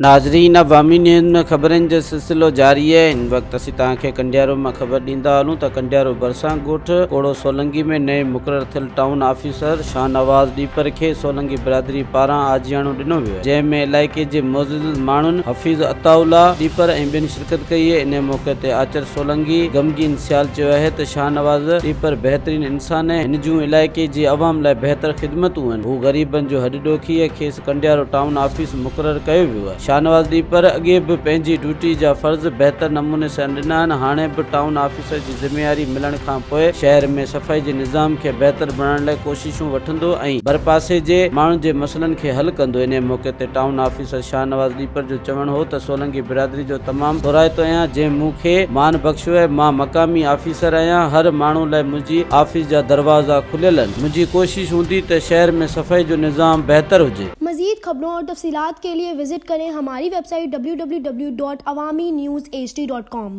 ناظرين عوامي نيوز ۾ خبرن جو سلسلو جاري آهي هن وقت اسين توهان کي ڪنڊيارو مان خبر ڏيندا هلون ته ڪنڊيارو ڀرسان ڳوٺ ڪوڙو سولنگي ۾ نئين مقرر ٿيل ٽائون آفيسر شاهنواز ڏيپر کي سولنگي برادري پاران آجياڻو ڏنو ويو آهي جنهن ۾ علائقي جي معزز ماڻهن حفيظ عطاء الله ڏيپر ۽ ٻين شرڪت ڪئي انهي موقعي تي آچر سولنگي غمگين سيال چيو آهي ته شاهنواز ڏيپر بهترين انسان آهي هن جون علائقي جي عوام لاء بهتر خدمتون آهن هو غريبن جو هڏ ڏوکي آهي کيس ڪنڊيارو ٽائون آفيس مقرر ڪيو ويو آهي. شاهنواز ڏيپر اڳي به پنهنجي ڊيوٽي جا فرض بهتر نموني سان ڏنا آهن، هاڻي به ٽائون آفيسر جي ذميواري ملڻ کان پوء شهر ۾ صفائي جي نظام کي بهتر بڻائڻ لاء ڪوششون وٺندو ۽ ڀرپاسي جي ماڻهن جي مسئلن کي حل ڪندو. انهي موقعي تي ٽائون آفيسر شاهنواز ڏيپر جو چوڻ هو ته سولنگي برادري جو تمام ٿورائتو آهيان جنهن مون کي مان بخشيو آهي، مان مقامي آفيسر آهيان، هر ماڻهو لاء منهنجي آفيس جا دروازا کليل آهن، منهنجي ڪوشش هوندي ته شهر ۾ صفائي جو نظام بهتر هجي. مزيد خبرون اور تفصيلات کے لئے وزٽ ڪرين ھماري ويب سائيٽ www.awamiNewsHD.com.